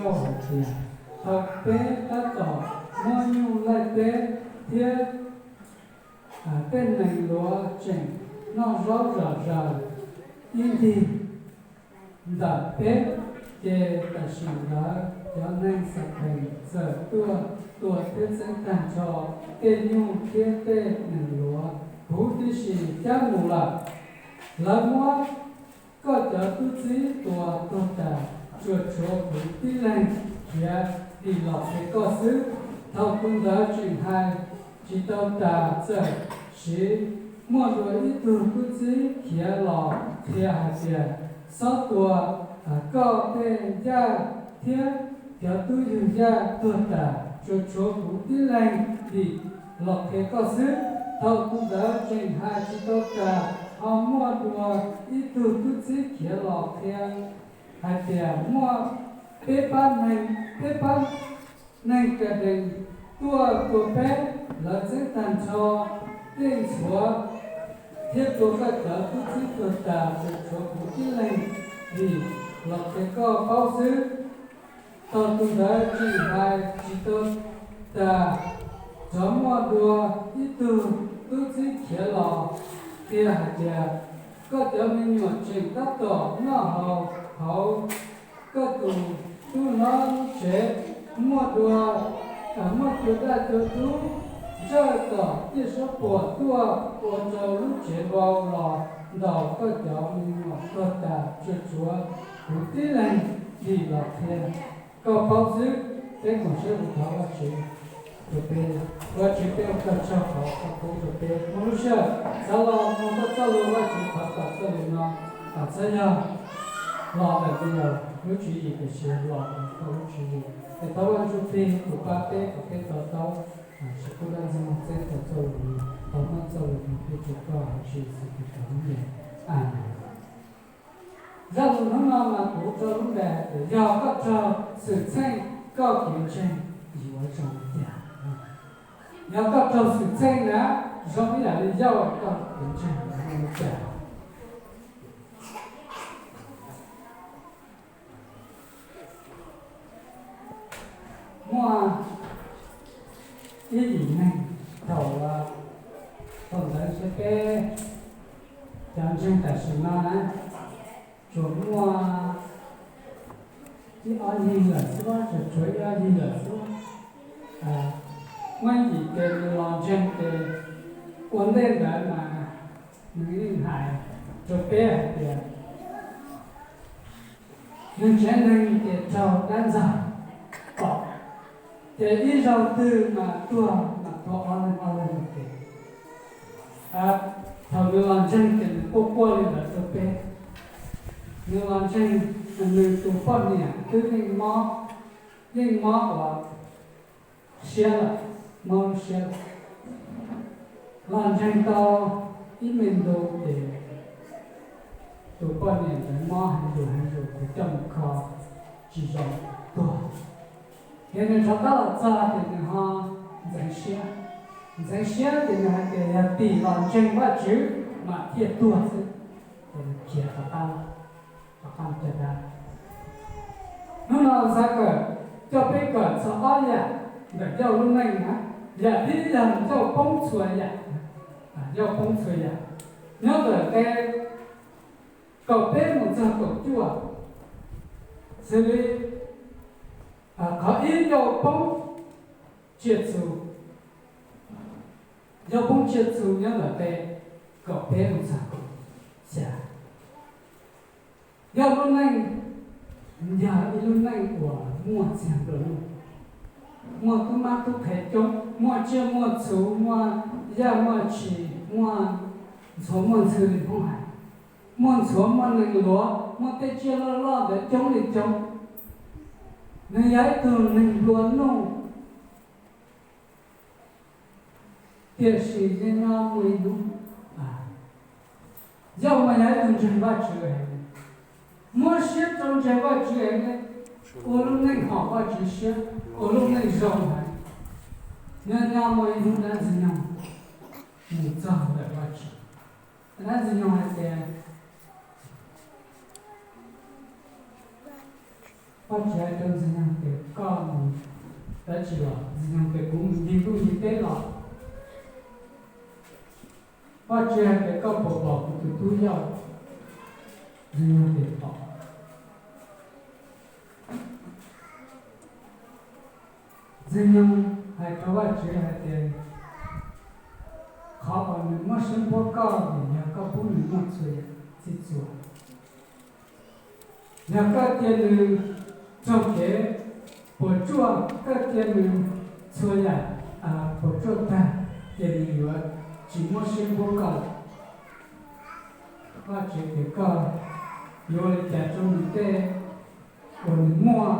Kauj hais tias, thaum peb tab tom muab nyuj laij teb thiab tej nees luav tseem noj zaub zom zaws ib ncig ntawm peb, ces tam sim ntawd cov neeg Xas Thees txawm tuaj tua thiab txeeb tag nrho tej nyuj thiab tej nees luav huv tib si cab mus lawm. Lawv muab koj cov tub txib tua tuag tas, tsuas tshuav kuv tib leeg khiav dim los qhia koj xwb. Thaum tus ntawd tseem hais tsis tau tas, txawm sim muaj dua ib tug tub txib khiav los qhia hais tias, xob tua koj tej ncaj thiab cov tub yug yaj tuag tas, tsuas tshuav kuv tib leeg dim los qhia koj xwb. Thaum tus ntawd tseem hais tsis tau tas, ho muaj dua ib tug tub txib khiav los qhia hais tias, muaj peb pab neeg, peb pab neeg Kadees tuaj tua peb, lawv txeeb tag nrho tej ntxhuav thiab tua koj cov tub txib tuag tas, tsuas tshuav kuv tib leeg dim los qhia koj paub xwb. Thaum tus ntawd tseem hais tsis tau tas, rov muaj dua ib tug tub txib khiav los qhia hais tias, koj cov me nyuam tseem tab tom noj haus hauv koj tus tub hlob lub tsev, muaj dua, muaj cua daj cua dub ntsawj tom tiaj suab puam tuaj ua rau lub tsev vau los ntaus koj cov me nyuam tuag tas, tsuas tshuav kuv tib leeg dim los qhia koj paub xwb. Peb koom siab mus thov Vajtswv rau peb. Vajtswv, peb ua koj tsaug qhov koj pub rau peb muaj lub sij hawm xav los mloog koj txoj lus. Vajtswv, thov kom txoj lus no txhob yog los ntawm tej yam lub tswv yim, tiam sis los ntawm koj lub tswv yim. Es thov Vaj Ntsuj Plig tus pab peb kom peb to taub, tsis pub dab ntxwg mloog txeeb tau txoj lus no, tau muab txoj lus no pub rau koj hauv Tswv Yexus Khetos lub npe. Amees. Zaj lus hnub no mas kuv rau lub npe hais tias, yog koj raug xwm txheej koj kev ntseeg yuav zoo li cas? Yog koj raug xwm txheej na, zoo ib yam li Yauj, koj kev ntseeg yuav zoo li cas? Muaj ib yim neeg thaum, thaum ntawd ntshe peb cov ntseeg tam sim no na, tsuas muaj ib ob yig lawm xwb, tsuas tshuav ib ob yig lawm xwb. Muaj ib yim ces nws los ntseeg ces ua ntej ntawd mas nws yeej hais rau peb hais tias nws tsev neeg ces raug dab ntxaug tom, ces ib zaug twg mas tuag mas tuag ob leeg ob leeg ua ke. Thaum nws los ntseeg ces nws quaj quaj li ntawd rau peb. Nws los ntseeg, nws tus poj niam twb yeej mob, yeej mob uas siab lawm, mob lub siab lawm. Los ntseeg tau ib me ntu ces tus poj niam ntawd mob heev zus heev zus ces coj mus kho tsis zoo, tuag. Ces nws rov qab los txog ces nws ho ntxeev siab, ntxeev siab ces nws hais tias yog tim los ntseeg Vajtswv mas thiaj tuag xwb, ces nws khiav rov qab, rov qab caj dab. Hnub no xav kawm, coj peb kawm txog ob yam ntawm Yauj lub neej na. Yam thib ib yog Yauj poob txhua yam, Yauj poob txhua yam. Nyob ntawm nqe kaum peb mus txog kaum cuaj, xws li qhov ib, Yauj poob tsiaj txhu. Yauj poob tsiaj txhu nyob ntawm nqe kaum peb mus txog kaum xya. Yauj lub neej yog ib lub neej uas muaj txiag nplua nuj, muaj tub mab tub qhe coob, muaj tsiaj muaj txhu, muaj yaj muaj tshis, muaj ntxhuav muaj ntxhw li Hmoob hais, muaj ntxhuav muaj nees luav, muaj tej tsiaj loj loj ntawd coob li coob. Nws yog ib tug neeg nplua nuj, tiam sis nyob nyob muaj ib hnub, Yauj mas yog ib tug ntseeg Vajtswv heev, muab siab rau ntseeg Vajtswv heev, ua lub neej haum Vajtswv siab, ua lub neej zoo heev. Nyob nyob muaj ib hnub dab ntxwg nyoog mus txog ntawm Vajtswv. Dab ntxwg nyoog hais tias, Vajtswv hais rau Ntxwg Nyoog tias koj mus dab tsi los? Ntxwg Nyoog tias kuv mus ncig ntuj ncig teb los. Vajtswv hais tias koj puas pom kuv tus tub yawg? Ntxwg Nyoog tias pom. Ntxwg Nyoog hais rau Vajtswv hais tias, qhov uas nws muab siab npuab koj vim yog koj pub nws muaj txhua yam txhij txhua. Yog koj cia nws raug kev puas tsuaj, koj cia nws txhua yam puas tsuaj tag, ces nws yuav tsis muab siab npuab koj lawm. Vajtswv tias koj yuav ua li cas rau nws tej uas nws muaj,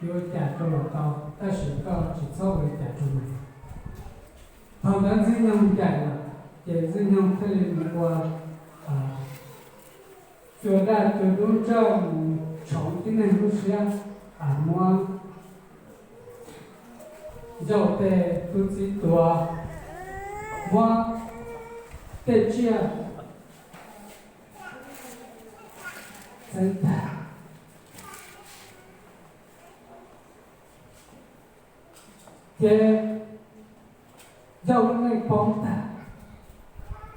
yuav ua cas rau los tau, tab sis koj tsis txhob ua li cas rau nws. Thaum ntawd Ntxwg Nyoog ncaim lawm, ces Ntxwg Nyoog thiaj li mus ua cua daj cua dub ntsawj mus tshoov tib neeg lub siab, muab Ncauj tej tub txib tua, muab tej tsiaj txeeb tag, ces Ncauj lub neej poob tag.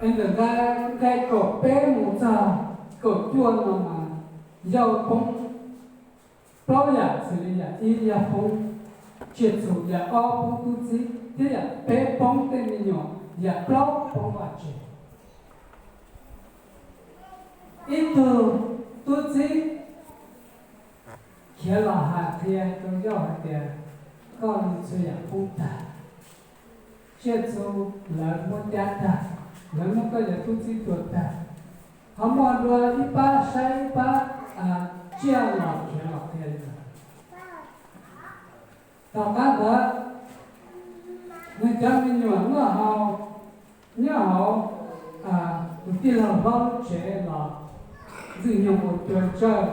Es ntawm nqai kaum peb mus txog kaum cuaj no mas Ncauj poob plaub yam xws li yam ib yog poob tsiaj txhu, yam ob poob tub txib, thiab yam peb poob tej me nyuam, yam plaub poob vaj tse. Ib tug tub txib khiav los hais qhia rau Ncauj hais tias, koj li txhua yam poob tag, tsiaj txhu lawv muab cab tag, lawv muab koj cov tub txib tua tag, ho muaj dua ib pab saib ib pab tsiaj los khiav los qhia li ntawd. Tom qab ntawd, nws cov me nyuam noj haus nyob hauv tus tij laug hlob lub tsev los Ntxwg Nyoog ua cua ntsawj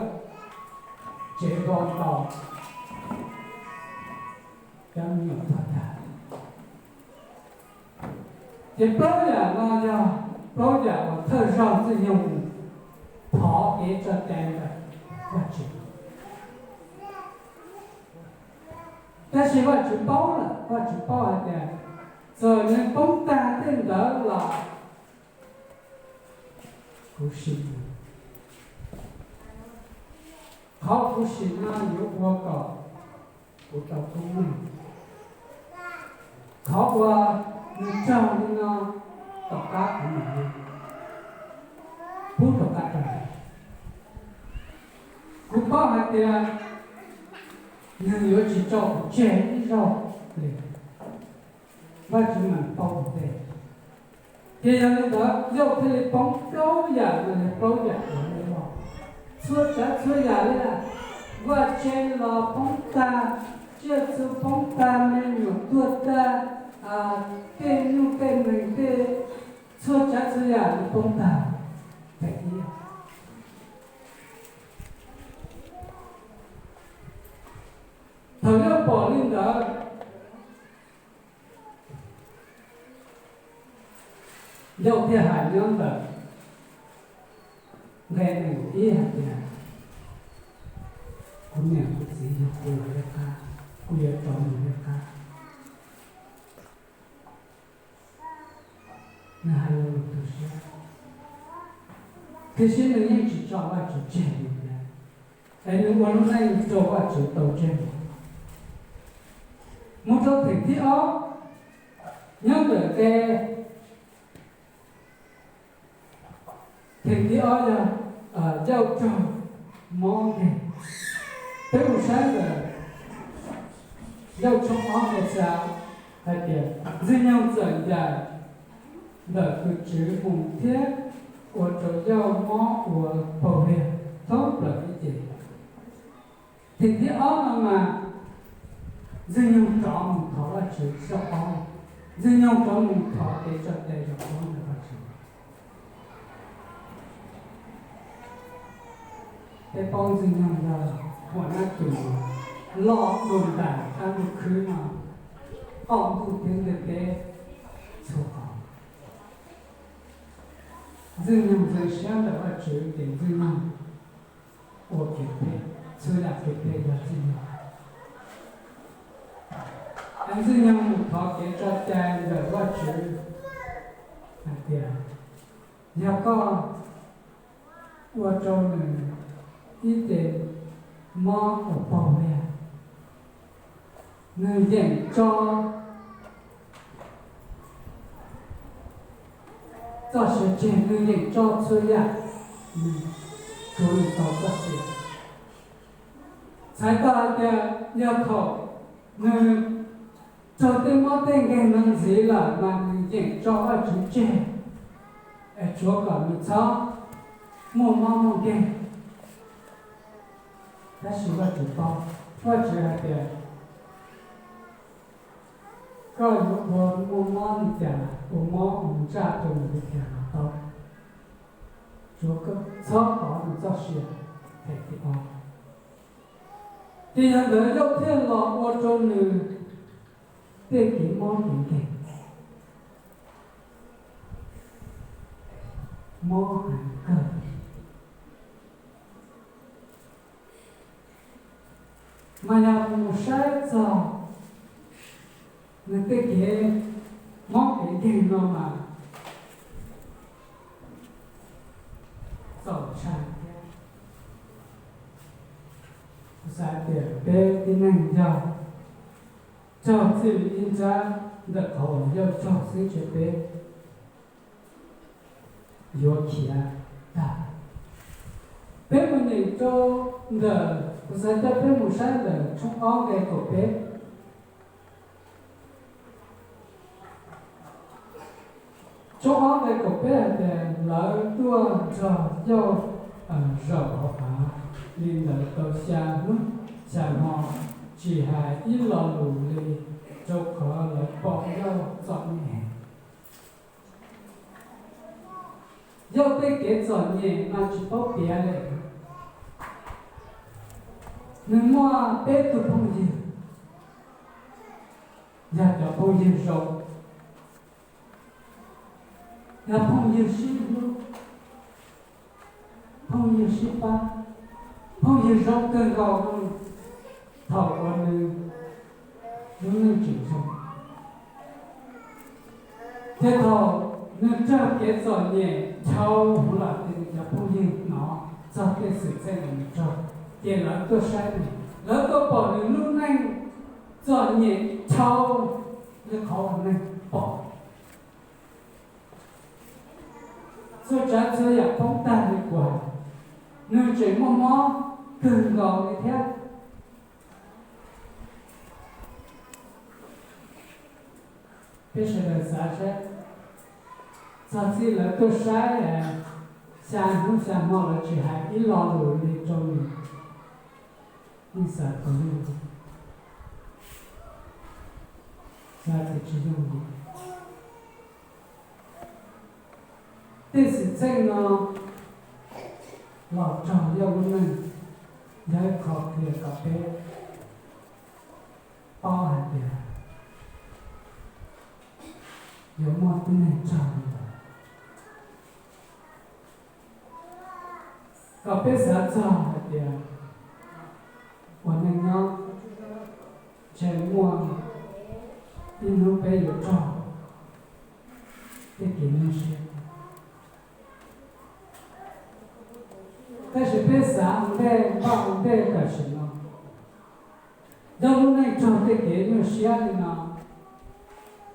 tsev vau ntaus cov me nyuam tuag tag. Ces plaub yam no yog plaub yam uas thawj zaug Ntxwg Nyoog thov kev tso cai ntawm Vajtswv. Tab sis Vajtswv paub lawm, Vajtswv paub hais tias txawm nws poob tag tej ntawd los kuv sim nws. Qhov kuv sim no yuav ua kom kuv tau koob meej. Qhov uas nws raug li no, tom qab kuv mam li pub rov qab rau nws. Kuv paub hais tias nws yuav tsis tso kuv tseg ib zaug li. Vajtswv mas paub ua ntej. Ces yog li ntawd Ncauj thiaj li poob plaub yam no yog plaub yam uas loj, txhua tsav txhua yam li, vaj tse los poob tag, tsiaj txhu poob tag, me nyuam tuag tag, tej nyuj tej nees tej, txhua tsav txhua yam li poob tag. Pem ib, thaum Ncauj pom li ntawd, Ncauj thiaj hais nyob ntawm nqe nees nkaum ib hais tias, kuv niam kuv txiv yug kuv los liab qab, kuv yuav rov mus liab qab. Nws hais lus tu siab, tiam sis nws yeej tsis tso Vajtswv tseg li ntawd, es nws ua lub neej rau Vajtswv tau tseg. Mus rau theem thib ob, nyob ntawm nqe, theem thib ob yog Ncauj raug mob nkeeg. Peb mus saib ntawm Ncauj tshooj ob nqe xya hais tias, Ntxwg Nyoog txawm ncaim ntawm tus Tswv mus thiab ua rau Ncauj mob ua paug liag thoob plaws ib ce. Theem thib ob no mas Ntxwg Nyoog rov mus thov Vajtswv zaum ob, Ntxwg Nyoog rov mus thov kev tso cai zaum ob ntawm Vajtswv. Peb paub Ntxwg Nyoog yog huam nab tus loj dua ntais qab ntuj khwb no, qaum ntuj thiab ntiaj teb txhua qhov. Ntxwg Nyoog ntxeev siab ntawm Vajtswv ces Ntxwg Nyoog ua kev phem, txhua yam kev phem yog txij nkawm. Es Ntxwg Nyoog mus thov kev tso cai ntawm Vajtswv hais tias, yog koj ua rau nws ib ce mob uas paug liag, nws yeem tso txoj sia tseg, nws yeem tso txhua yam, nws tsuav nws tau txoj sia. Txhais tau hais tias yog thaum nws raug tej mob tej nkeeg no ntxiv lawm mas nws yeem tso Vajtswv tseg, es tsuav kom nws txhob muaj mob muaj nkeeg. Tab sis Vajtswv paub, Vajtswv hais tias, koj yuav ua muaj mob li cas, ua mob ua ntsaj rau nws li cas los tau, tsuav koj txhob pov nws txoj sia. Ces yog ntawd Yauj thiaj los ua rau nws tej kev mob kev nkeeg, mob heev kawg. Mas yog mus saib txog nws tej kev mob kev nkeeg no mas txaus ntshai thiab. Kuv xav tias peb tib neeg yog raug txij li ib nrab ntawm qhov uas Yauj raug xwb ces peb yuav khiav tag. Peb mus nyeem rau ntawm, kuv xav coj peb mus saib ntawm tshooj ob nqe kaum peb. Tshooj ob nqe kaum peb hais tias, lawv tuaj nrog Yauj zaum hauv av, li ntawd tau xya hnub xya hmo, tsis hais ib lo lus li, rau qhov lawv pom Yauj txom nyem. Yauj tej kev txom nyem mas tsis paub piav li. Nws muaj peb tug phooj ywg, yog cov phooj ywg zoo, yog phooj ywg sib hlub, phooj ywg sib pab, phooj ywg zoo kawg nkaus thaum uas nws lub neej tseem zoo. Ces thaum nws raug kev txom nyem dhau huv lawm ces nws cov phooj ywg hnov txog tej xwm txheej uas nws raug, ces lawv tuaj saib nws, lawv tuaj pom nws lub neej txom nyem dhau li qhov uas neeg pom. Txhua tsav txhua yam poob tag li kuv hais, nws tseem muaj mob kawg nkaus li thiab. Peb sawv daws xav seb, txog txij lawv tuaj saib xya hnub xya hmo lawv tsis hais ib lo lus li rau nws, nej xav puas yooj yim? Xav tias tsis yooj yim. Tej xwm txheej no los raug Yauj lub neej, yog ib qho qhia kom peb paub hais tias yuav muaj tib neeg raug li ntawd. Kom peb xav txog hais tias ua neej nyob ntshe muaj ib hnub peb yuav raug tej kev nyuaj siab. Tab sis peb xav ua ntej, npaj ua ntej tam sim no. Yog lub neej raug tej kev nyuaj siab li no,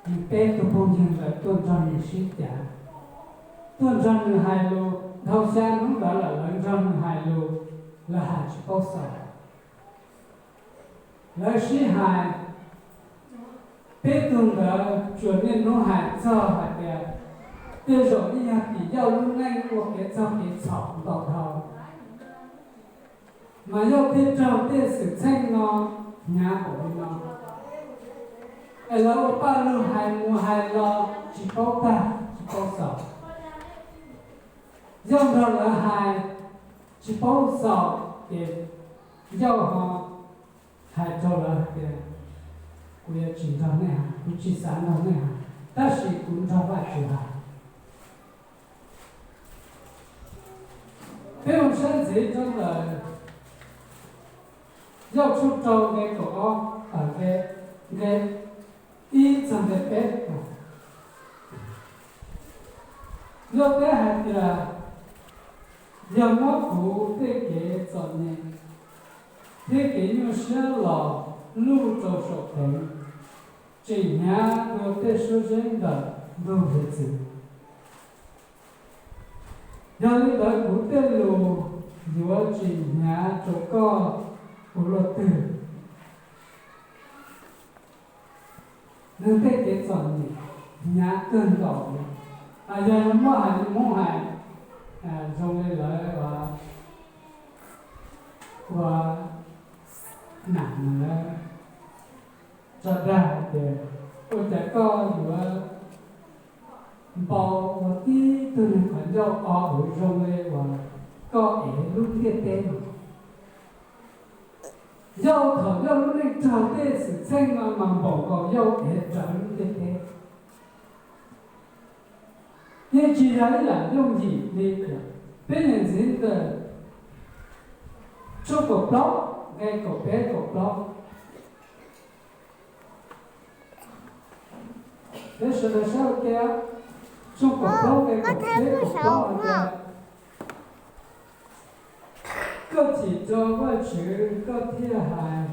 nws peb tug phooj ywg lawv tuaj nrog nws sib cav, tuaj nrog nws hais lus, dhau xya hnub ntawd lawm lawv nrog nws hais lus, lawv hais tsis paub xaus. Lawv sib hais, peb tug ntawd tsuas niaj hnub hais txog hais tias tej zaum yeej yog tim Yauj lub neej ua kev txog kev txhaum ntau dhau. Mas Yauj thiaj raug tej xwm txheej no hnyav npaum li no. Es lawv ua paj lug hais mus hais los tsis paub tag tsis paub xaus. Yauj nrog lawv hais tsis paub xaus, ces Yauj ho hais rau lawv hais tias, kuv yuav tsis nrog nej hais, kuv tsis xav nrog nej hais, tab sis kuv nrog Vajtswv hais. Peb mus saib ntxiv rau ntawm Yauj tshooj rau nqe kaum ob, nqe, nqe ib txog nqe peb. Yauj teb hais tias, yog muab kuv tej kev txom nyem thiab kev nyuaj siab los luj rau saum peev, tseem hnyav dua tej suab zeb ntawm ntug hiav txwv. Yog li ntawd kuv tej lus yuav tsis hnyav rau koj ua luaj twg. Nws tej kev txom nyem hnyav kawg nkaus li. Yog muab hais li Hmoob hais, zoo li lawv ua, ua nam lawv tso dag hais tias, ua cas koj yuav npau ua tib tug neeg qhov ncauj o huv zoo li uas koj ev lub ntiaj teb no. Yauj thaum yog lub neej raug tej xwm txheej no mas npaum nkaus yauj ev rawv lub ntiaj teb. Yeej tsis yog ib yam yooj yim li tias peb niam ntxiv ntawm tshooj kaum plaub nqe kaum peb kaum plaub. Peb sawv daws saib ua ke, tshooj kaum plaub nqe kaum peb kaum plaub hais tias, koj thim rau Vajtswv koj thiaj hais,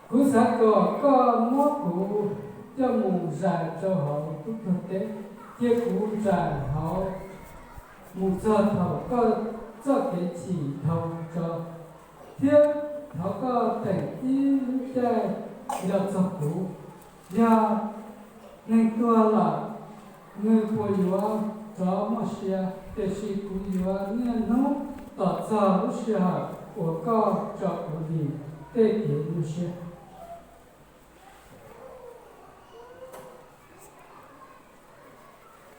kuv xav kom koj muab kuv coj mus zais rau hauv tub tuag teb, cia kuv zais hauv mus txog thaum koj txoj kev chim dhau tso, thiab thov koj teem ib lub caij nco txog kuv. Yog neeg tuag lawm, nws puas yuav rov muaj sia? Tiam sis kuv yuav niaj hnub tos txog lub sij hawm uas koj tso kuv dim tej kev nyuaj siab.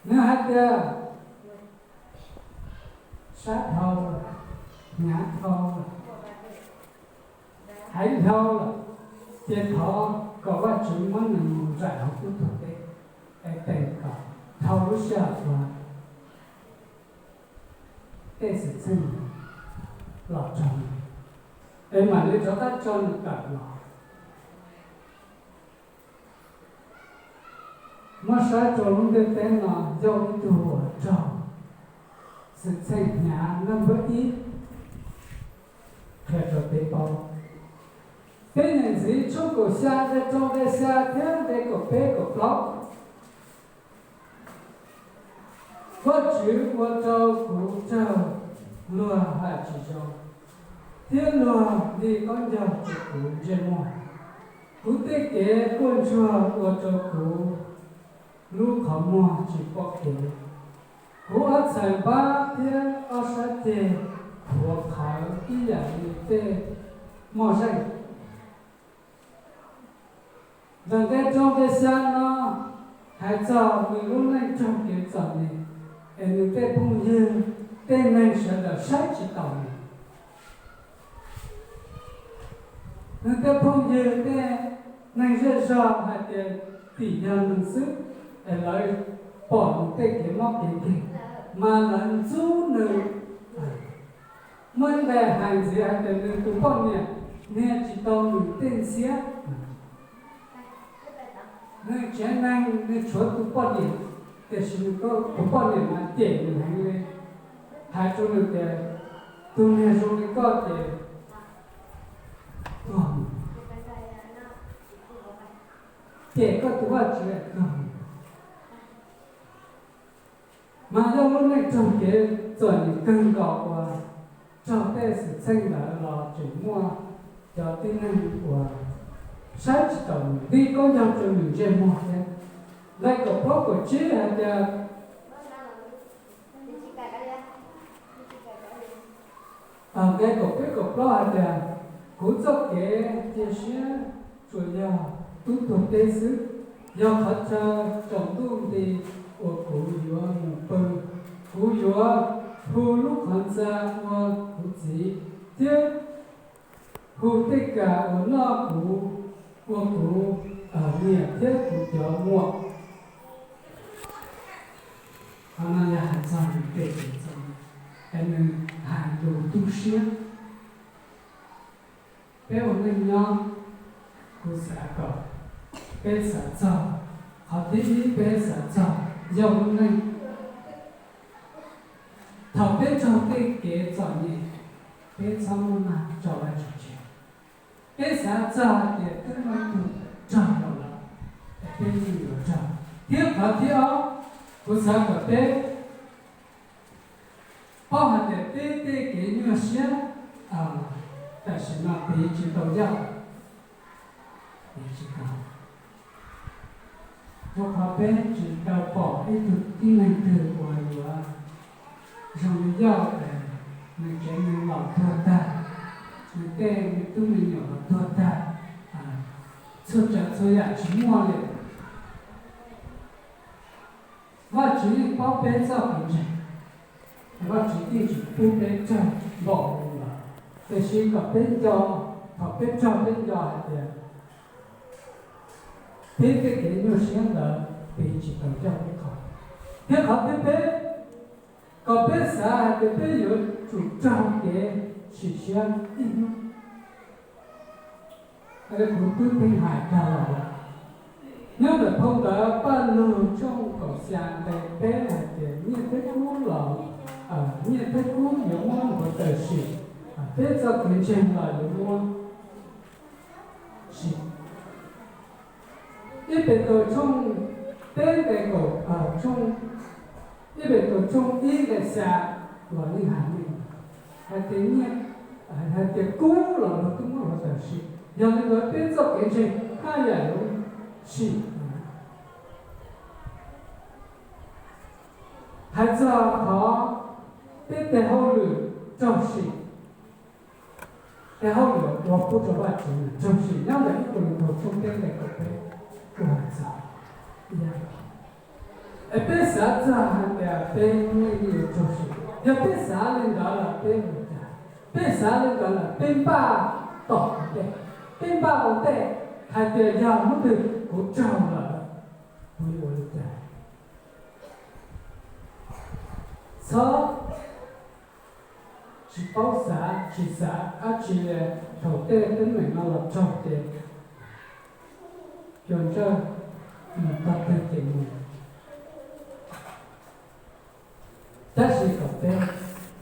Nws hais tias, sab dhau, hnyav dhau, heev dhau lawm, ces thov kom Vajtswv muab nws mus zais hauv tub tuag teb, es teem kom dhau lub sij hawm uas tej xwm txheej los raug nws, es mam li rov qab tso nws tawm los. Muab saib rau lub ntiaj teb no, Yauj ib tug uas raug xwm txheej hnyav naj npawb ib qhia rau peb paub. Peb niam ntxiv tshooj kaum xya nqe rau nqe xya thiab nqe kaum peb kaum plaub. Vajtswv ua rau kuv raug luag hais tsis zoo, thiab luag li qaub ncaug rau kuv ntsej muag. Kuv tej kev quaj ntsuag ua rau kuv lub qhov muag tsis pom kev. Kuv ob txhais npab thiab ob sab ceg qhuav qhawv ib yam li tej moj zeej. Ntawm nqe rau nqe xya no hais txog nws lub neej raug kev txom nyem, es nws tej phooj ywg, tej neeg sawv daws saib tsis taus nws. Nws tej phooj ywg, tej neeg zej zog hais tias tim yog nws xwb, es lawv pom nws tej kev mob kev nkeeg, mas lawv ntxub nws. Muaj ib nqe hais ntxiv hais tias nws tus poj niam hnia tsis tau nws tej ntxhiab. Nws tsev neeg nws tshuav tus poj niam, tiam sis nws tus poj niam mas cem nws heev li, hais rau nws tias, tus niag zoo li koj ces tuag mus, cem koj tus Vajtswv tuag mus. Mas yog lub neej raug kev txom nyem kawg nkaus uas raug tej xwm txheej ntawd los tseem muaj cov tib neeg uas saib tsis taus nws, li qaub ncaug rau nws ntsej muag thiab. Nqe kaum plaub kaum tsib hais tias, nqe kaum peb kaum plaub hais tias, kuv txoj kev cia siab tsuas yog tub tuag teb xwb, yog qhov chaw tsaus ntuj nti uas kuv yuav mus pw. Kuv yuav hu lub qhov ntxa ua kuv txiv, thiab hu tej kas uas noj kuv ua kuv niam thiab kuv cov muam. Qhov no yog hais txog nws tej kev txom es nws hais lus tu siab. Peb ua neej nyob, kuv xav kom peb xav txog qhov thib ib, peb xav txog yog lub neej. Thaum peb raug tej kev txom nyem, peb txhob muab nag tso Vajtswv tseg. Peb xav txog hais tias twb muaj ib tug raug los lawm, es peb yeej yuav raug. Thiab qhov thib ob, kuv xav kom peb paub hais tias peb tej kev nyuaj siab tam sim no piv tsis tau yog, piv tsis tau, rau qhov peb tsis tau pom ib tug tib neeg twg uas yuav zoo li Yauj, nws tsev neeg los tuag tag, nws tej me tub me nyuam los tuag tag, txhua tsav txhua yam tsis muaj li. Vajtswv yeej paub peb txoj kev ntseeg, Vajtswv yeej tsis pub peb raug npaum li ntawd, tiam sis kom peb nco, thaum peb raug peb nco hais tias peb tej kev nyuaj siab ntawd piv tsis tau Yauj ib qho. Thiab qhov thib peb, kom peb xav hais tias peb yuav tsum raug kev sim siab ib hnub. Kuv twb pheej hais tag los lawm, nyob ntawm phau ntawv Paj Lug tshooj kaum xya nqe peb hais tias nyiaj thiab kub los, nyiaj thiab kub yuav muab nthuav tawm sim, peb txoj kev ntseeg los yuav muab sim. Ib Petus tshooj peb nqe kaum, tshooj, ib Petus tshooj ib nqe xya los yeej hais li hais tias nyiaj, hais tias kub los luag twb muab nthuav tawm sim. Yog li ntawd peb txoj kev ntseeg haj yam yuav sim. Hais txog qhov peb tes hauj lwm raug sim, tes hauj lwm uas pub rau Vajtswv raug sim, nyob ntawm ib Kolinthus tshooj peb nqe kaum peb kuj hais txog ib yam. Es peb xav txog hais tias peb yeej yuav raug sim, yog peb xav li ntawd lawm peb ua cas? Peb xav li ntawd lawm peb npaj tom qhov twg? Peb npaj ua ntej hais tias yog hnub twg kuv raug lawm, kuv yuav ua li cas? Txhob tsis paub xav, tsis xav dab tsi li. Thaum tej teeb meem no los raug ces cua ntsawj mus tog twg ces mus. Tab sis kom peb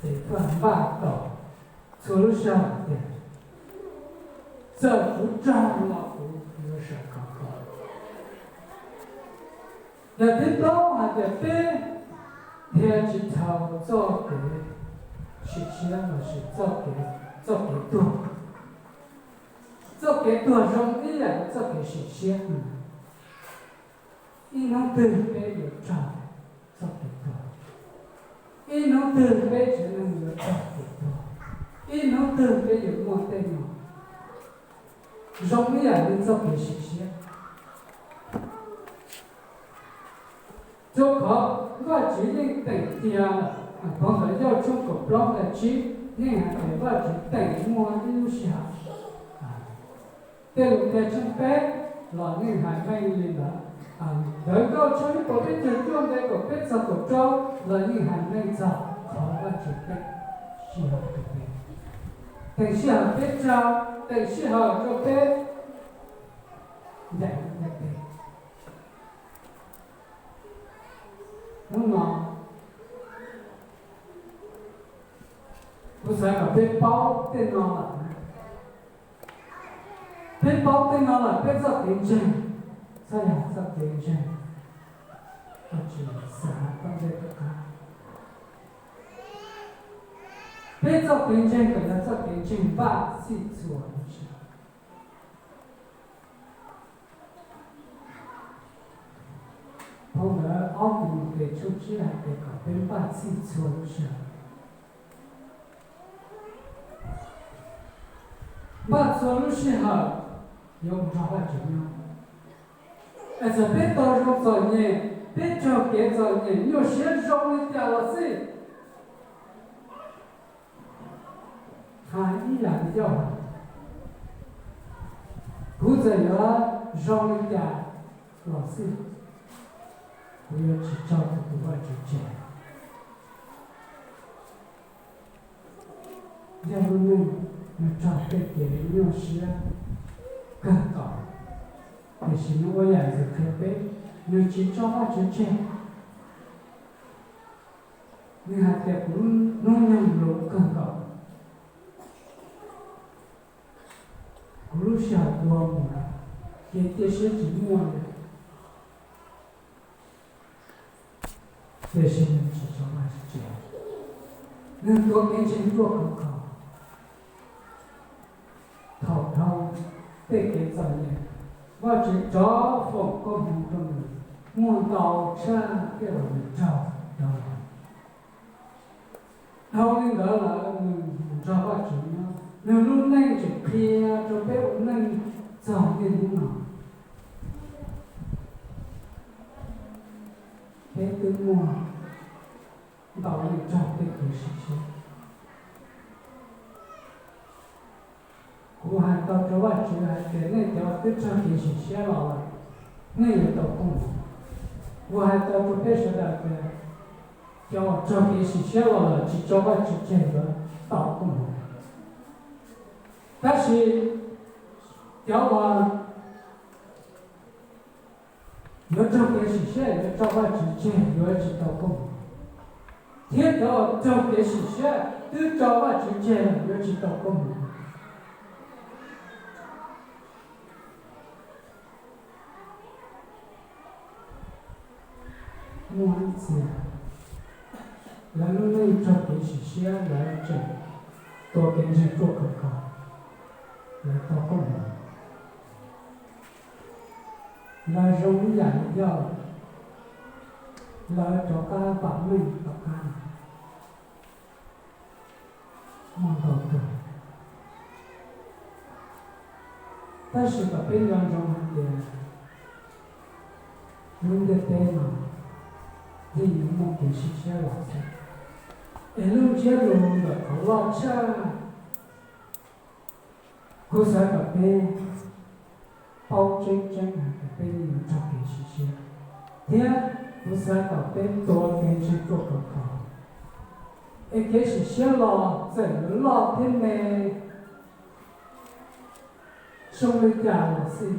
ces kuj npaj tau txhua lub sij hawm tias txawm kuv raug los kuv yuav sawv khov kho. Yog thib plaub hais tias peb dhia tsis dhau txoj kev sim siab lossis txoj kev, txoj kev tuag. Txoj kev tuag zoo ib yam li txoj kev sim siab. Ib hnub twg peb yuav raug txoj kev tuag, ib hnub twg peb tsev neeg yuav raug kev tuag, ib hnub twg peb yuav muaj tej no, zoo ib yam li txoj kev sim siab. Rau qhov Vajtswv yeej teem tiag lawm, phau ntawv Yauj tshooj kaum plaub nqe tsib yeej hais tias Vajtswv teem muaj ib lub sij hawm. Tej lus qhia tshooj peb los yeej hais meej li ntawd. Ntawv Nkauj tshooj ib puas peb caug cuaj nqe kaum peb txog kaum rau los yeej hais meej txog qhov Vajtswv teem sij hawm rau peb, teem sij hawm peb raug, teem sij hawm rau peb ncaim ncaim peb. Hnub no kuv xav kom peb paub tej no lawm, peb paub tej no lawm peb txoj kev ntseeg txhob yog txoj kev ntseeg uas tsis xav tom ntej tom qab. Peb txoj kev ntseeg kom yog txoj kev ntseeg npaj txhij txhua lub sij hawm. Phau ntawv ob Timautes tshooj tsib hais tias kom peb npaj txhij txhua lub sij hawm. Npaj txhua lub sij hawm yuav mus nrog Vajtswv nyob. Es txawm peb tau zoo txom nyem, peb raug kev txom nyem nyuaj siab zoo li cas los xij, hais ib yam li Yauj, kuv txawm yuav zoo li cas los xij, kuv yuav tsis tso kuv tus Vajtswv tseg. yog lub neej nws raug tej kev nyuaj siab kawg nkaus, tiam sis nws ua yam ntxwv qhia peb, nws tsis tso Vajtswv tseg. Nws hais tias kuv hnub nyoog luv kawg nkaus, kuv lub sij hawm dua mus lawm, kev cia siab tsis muaj li. Tiam sis nws tsis tso Vajtswv tseg, nws tuav kev ntseeg ruaj khov kho. Thaum dhau tej kev txom nyem, Vajtswv rov foom koob hmoov rau nws, muaj ntau tshaj tej uas nws raug dhau los. Dhau li ntawd lawm nws nrog Vajtswv nyob, nws lub neej tseem qhia rau peb ua neej txog niaj hnub no. Peb twb muaj ntau leej raug tej kev sim siab. Kuv hais tau rau Vajtswv hais tias nej cov uas twb raug kev sim siab los lawm, nej yuav tau koob hmoov. Kuv hais tau rau peb sawv daws tias cov uas raug kev sim siab los lawm tsis tso Vajtswv tseg yuav tau koob hmoov. Tab sis cov uas yuav raug kev sim siab yuav tso Vajtswv tseg yuav tsis tau koob hmoov, thiab cov uas raug kev sim siab twb tso Vajtswv tseg lawm yuav tsis tau koob hmoov. Muaj ib txhia lawv lub neej raug kev sim siab, lawv tseem tuav kev ntseeg ruaj khov kho, lawv tau koob hmoov. Lawv zoo ib yam li Yauj, lawv rov qab vam meej tom qab no. Muaj ntau kawg. Tab sis kom peb nco ntsoov hais tias lub ntiaj teb no yeej yuav muaj kev sim siab los xwb, es lub ntsiab lus ntawm qhov loj tshaj, kuv xav kom peb paub tseeb tseeb hais tias peb yeej yuav raug kev sim siab, thiab kuv xav kom peb tuav kev ntseeg ruaj khov kho. Es kev sim siab los txawm yuav loj thiab me zoo li cas los xij,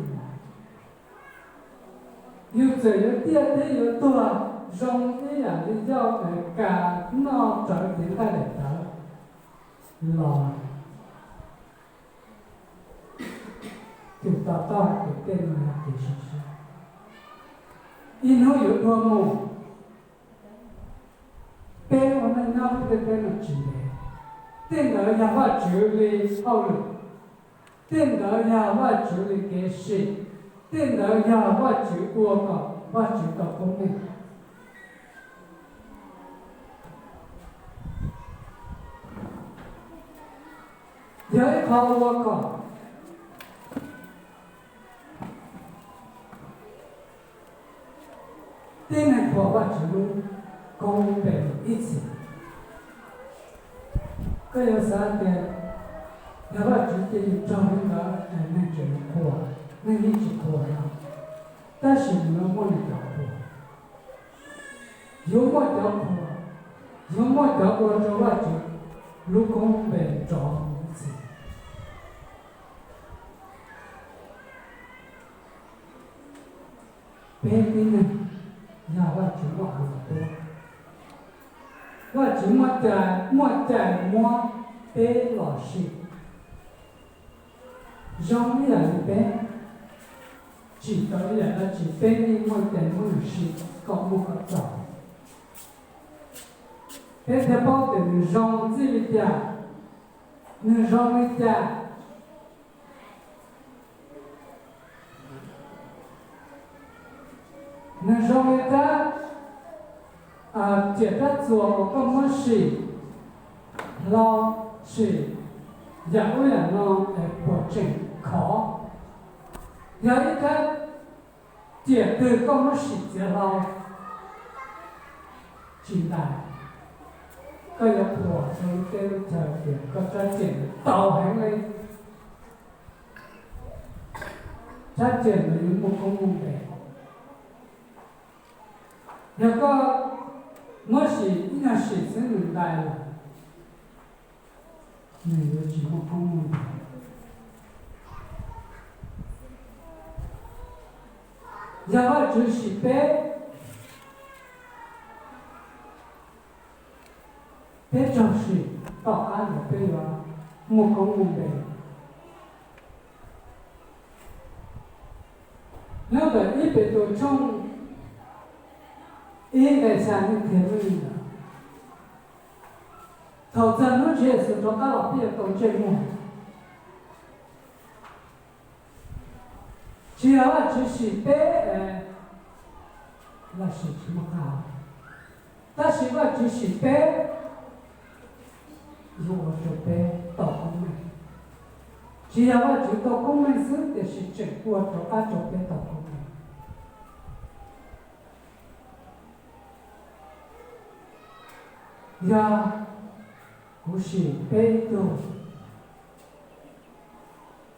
yus txawm yuav tiaj thiab yuav tuag zoo ib yam li Yauj, kas noj rawv cev nqaij daim tawv los, tus to taub hais tias tej no yog kev sim siab, ib hnub yuav tuag mus. Peb ua neej nyob lub ntiaj teb no tsis ntev, tej ntawd yog Vajtswv li hauj lwm, tej ntawd yog Vajtswv li kev sim, tej ntawd yog Vajtswv ua kom Vajtswv tau koob meej. Yog ib qho ua kom tib neeg qhuas Vajtswv lub koob npe ib txhis. Koj yuav xav tias yog Vajtswv cia yus raug li ntawd es neeg tseem yuav qhuas, neeg yeej tsis qhuas no, tab sis nws yuav muaj nws cov qhuas. Yuav muaj cov qhuas, yuav muaj cov ua rau Vajtswv lub koob npe nrov mus ib txhis. Peb tib neeg yog Vajtswv muab av los tuab, Vajtswv muaj cai, muaj cai muab peb los sim. Zoo ib yam li peb tsim tau ib yam dab tsi peb yeej muaj cai muab nws sim kom muaj kom txaus. Peb thiaj paub tias nws zoo txij li cas, nws zoo li cas. Nws zoo li rab, riam rab txuas uas koj muab sim hlau, sim yam ub yam no es puas tseem khov. Yog ib rab riam twg koj muab sim txiav hlau tsis ntais, koj yuav qhuas rau lub teb lub chaw tias koj rab riam tau heev li. Rab riam ntawd yuav muaj koob muaj npe. Yog koj muab sim ib nyuag sim xwb nws ntais lawm, nws yuav tsis muaj koob muaj npe. Yog Vajtswv sim peb, peb raug sim, tom qab ntawd peb yuav muaj koob muaj npe. Nyob ntawm ib Petus tshooj ib nqe xya yeej qhia li ntawd. Thaum txog hnub Tswv Yexus rov qab los peb yuav tau ntsej muag. Tsis yog Vajtswv sim peb los sis tsis muaj qab hau, tab sis Vajtswv sim peb yuav ua rau peb tau koob meej. Tsis yog Vajtswv tau koob meej xwb, tiam sis tseem ua rov qab rau peb tau koob meej. Yog kuv sim peb ib tug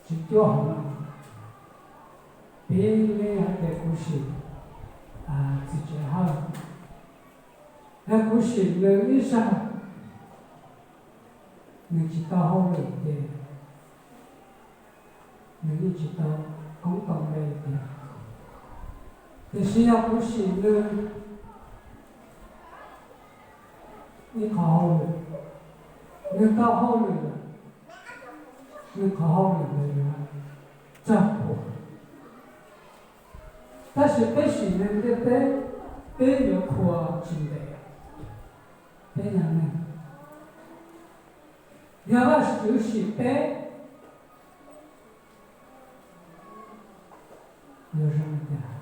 tswv cuab hauv no, piv li hais tias kuv sim txiv tsev Hawj, yog kuv sim nws ib zaug, nws tsis tau hauj lwm ces nws yeej tsis tau koob tau npe tiag. Tiam sis yog kuv sim nws ib qho hauj lwm, nws tau hauj lwm lawm, nws qhov hauj lwm ntawd yuav txawj qhuas. Tab sis peb sim neeg ntiaj teb, peb yuav qhuas tsis ntev. Peb yog neeg, yog Vajtswv sim peb, yuav zoo li cas?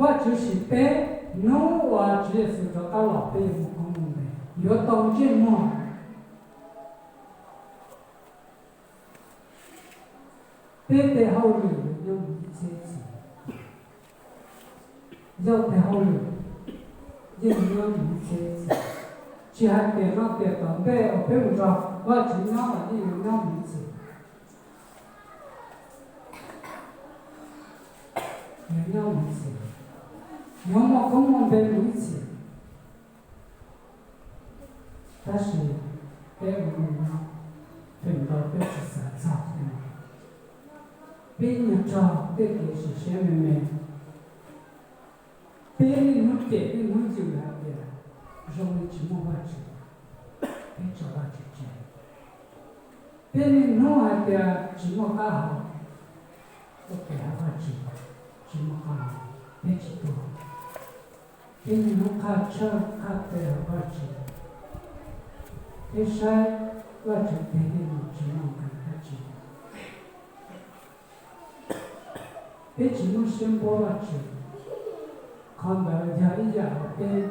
Vajtswv sim peb, hnub uas Tswv Yexus rov qab los peb yuav muaj koob muaj npe, yuav tau ntsej muag. Peb tej hauj lwm yuav nyob mus ib txhiab txhis. Yauj tej hauj lwm yeej nyob mus ib txhiab txhis. Tsis hais tiam no tiam tom ntej uas peb mus nrog Vajtswv nyob los yeej yuav nyob mus ib txhis. Yuav nyob mus ib txhis, yuav muaj koob muaj npe mus ib txhis. Tab sis peb ua neej nyob, feem ntau peb tsis xav txog tej no. Peb nyuag raug tej kev sim siab me me, peb niaj hnub cem niaj hnub yws hais tias zoo li tsis muaj Vajtswv, peb tso Vajtswv tseg. Peb niaj hnub hais tias tsis muaj qab hau, ua tes hauv Vajtswv tsis muaj qab hau, peb tsis tuag. Peb niaj hnub qhaj tshawj qhaj tes hauv Vajtswv, peb saib Vajtswv tes tej no tsis muaj nqis dab tsi. Peb tsis muaj siab npuab Vajtswv. Qhov ntawd yog ib yam uas peb,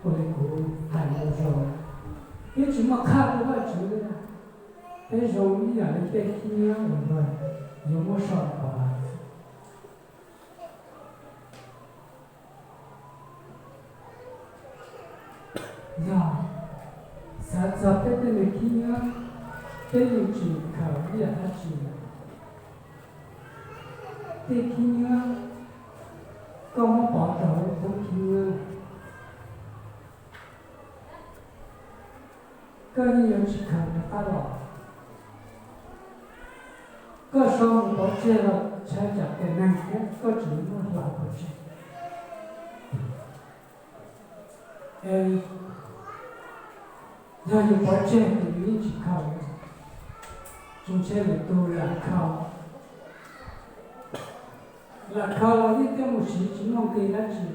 ua li kuv hais ntau zaus, peb tsis muaj qhaj rau Vajtswv li. Peb zoo ib yam li tej khib nyiab uas luag yuav muab so pov. Yog xav txog peb tej me khib nyiab, peb yeej tsis khaws ib yam dab tsi. Tej khib nyiab koj muab pov rau hauv lub khib nyiab, koj yeej yuav tsis khaws rov qab los. Koj sau mus pov tseg los ntshai tsam tias neeg thiab koj tseem muab hla pov tseg. Es yog yus pov tseg ces yus yeej tsis khaws. Tsis ntshe lwm tus lam khaws, lam khaws los yeej coj mus siv tsis muaj nqis dab tsi.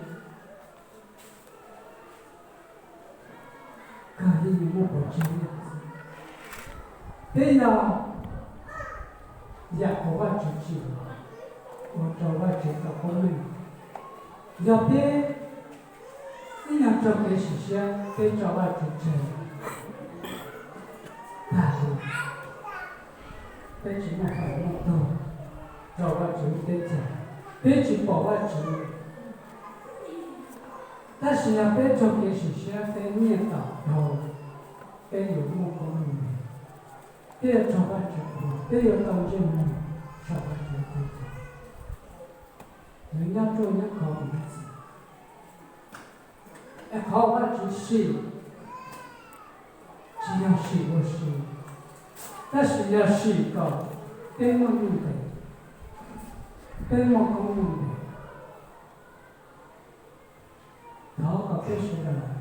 Kawg yeej yuav muaj pov tseg. Peb yog yam uas Vajtswv tsim ua rau Vajtswv tau koob meej. Yog peb ib nyuag raug kev sim siab, peb tso Vajtswv tseg tag li, peb tsis muaj fais muaj tug rau Vajtswv lub teb chaws, peb tsis pom Vajtswv. Tab sis yog peb raug kev sim siab, peb nyiaj tau dhau, peb yuav muaj koob muaj npe, peb yuav raug Vajtswv qhuas, peb yuav tau ntsej muag saum Vajtswv teb chaws, yuav nyob ruaj nyob khov mus ib txhis. Es qhov Vajtswv sim Tsis yog sim ua si, tab sis yog sim kom peb muaj nuj nqis, peb muaj koob muaj npe. Thov kom peb sawv daws,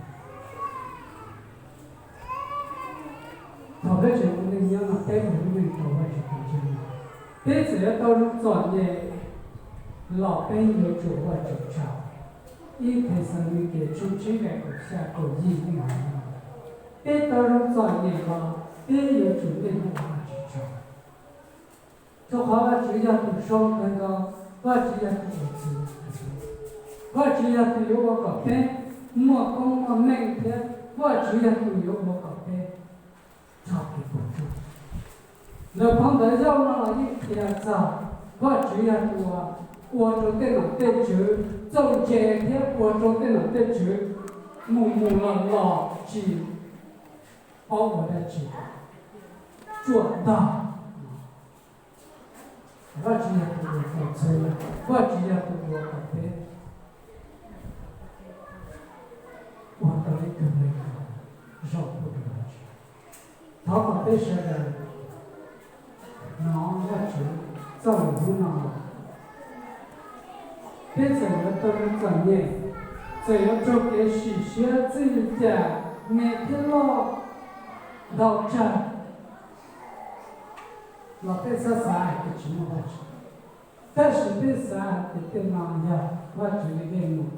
thaum peb tseem ua neej nyob no peb ua lub neej rau Vajtswv tus ntseeg no, peb txawm yuav tau zoo txom nyem los peb yuav tsum ua Vajtswv tsaug. Ib Thexalaunikes tshooj tsib nqe kaum xya kaum yim yeej hais no, peb tau zoo txom nyem los peb yuav tsum niaj hnub ua Vajtswv tsaug. Rau qhov Vajtswv yog tus zoo kawg nkaus, Vajtswv yog tus uas txwv, Vajtswv yog tus yuav ua kom peb muaj koob muaj meej thiab Vajtswv yog tus yuav ua kom peb raug kev puas tsuaj. Ntawm phau ntawv Yauj no los yeej qhia txog Vajtswv yog tus uas ua rau tej nom tej tswv txawj ntse thiab ua rau tej nom tej tswv mus mus los los tsis paub ua dab tsi, tsuaj ntog. Vajtswv yog tus uas txaus ntshai, Vajtswv yog tus uas kom peb ua tau ib tug neeg zoo pub rau Vajtswv. Thov kom peb sawv daws hnov Vajtswv txoj lus hnub no, peb txawm yuav tau txom nyem, txawm yuav raug kev sim siab txij li cas, me thiab loj, ntau tsawg los peb txhob xav hais tias tsis muaj Vajtswv, tab sis peb xav hais tias tej no yog Vajtswv li dej num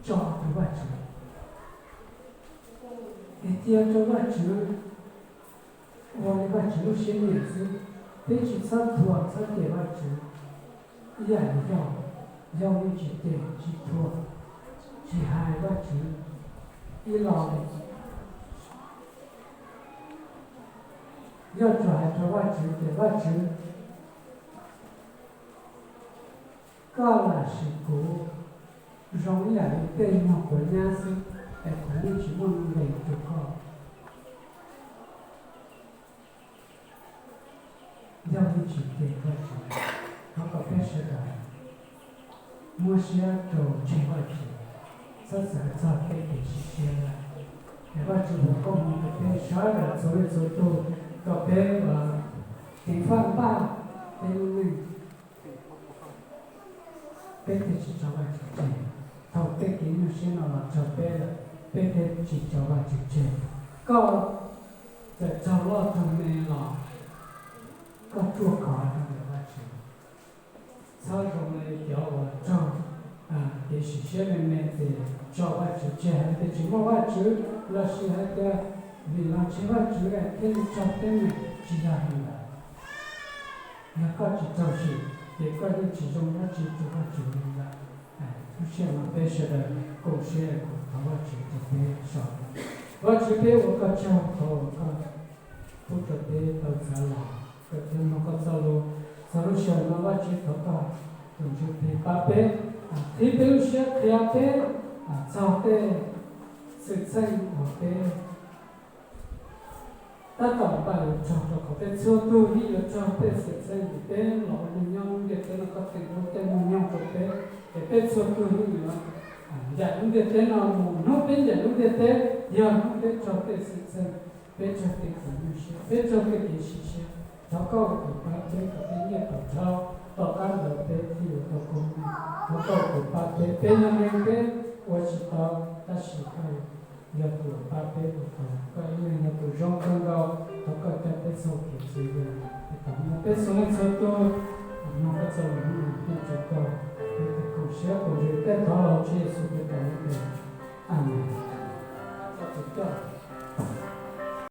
tso rau Vajtswv, es cia rau Vajtswv ua li Vajtswv lub siab nyiam xwb. Peb tsis txhob thuam txhob cem Vajtswv ib yam li Yauj, Yauj yeej tsis cem tsis thuam tsis hais Vajtswv ib los li. Yauj tsuas hais rau Vajtswv tias Vajtswv, koj lam sim kuv zoo ib yam li tej nyuag quav nyab xwb, es kuv yeej tsis muaj nuj nqis rau koj. Yog li tsis cem Vajtswv, thov kom peb sawv daws muab siab rau tseg Vajtswv, txhob xav txog tej kev sim siab lawm. Es Vajtswv foom koob hmoov rau peb sawv daws txhua leej txhua tug kom peb ceev faj npaj peb lub neej, peb thiaj tsis tso Vajtswv tseg. Thaum tej kev nyuaj siab no los raug peb lawm, peb thiaj tsis tso Vajtswv tseg. Koj txawm raug loj raug me los koj ruaj khov rau ntawm Vajtswv. Txhob zoo li cov uas raug kev sim siab me me ces tso Vajtswv tseg hais tias tsis muaj Vajtswv, lossis hais tias vim los ntshe Vajtswv thiaj li raug teeb meem. Tsis yog li ntawd. Yog koj tsis raug sim ces koj yeej tsis zoo dab tsi rau Vajtswv li lawm. Lub sij hawm no peb sawv daws koom siab koom thov Vajtswv rau peb sawv daws. Vajtswv, peb ua koj tsaug qhov uas koj pub rau peb tau txav los kawm thiab mloog koj txoj lus. Txog lub sij hawm no Vajtswv thov koj tus Ntsuj Plig pab peb, qhib peb lub siab qhia peb txog tej xwm txheej uas peb tab tom npaj yuav raug, rau qhov peb txhua tug yeej yuav raug tej xwm txheej uas peb los ua neej nyob lub ntiaj teb no, koj teem rau tej moo nyoog rau peb, es peb txhua tug yeej yuav ncaim lub ntiaj teb no mus. Hnub peb ncaim lub ntiaj teb yog hnub peb raug tej xwm txheej, peb raug tej kev nyuaj siab, peb raug tej kev sim siab. Thov koj ua tus pab peb kom peb nyiaj tau dhau, tom qab ntawd peb thiaj yuav tau koob hmoov. Thov koj ua tus pab peb, peb yog neeg peb ua tsis tau, tab sis koj yog tus pab peb ua tau. Koj ib leeg yog tus zoo kawg nkaus, thov koj coj peb txoj kev txhua yam, es kom muaj peb txhua leej txhua tus mloog koj txoj lus hnub no thiaj tsum koj, peb thiaj koom siab koom ntsws tej thov los Tswv Yexus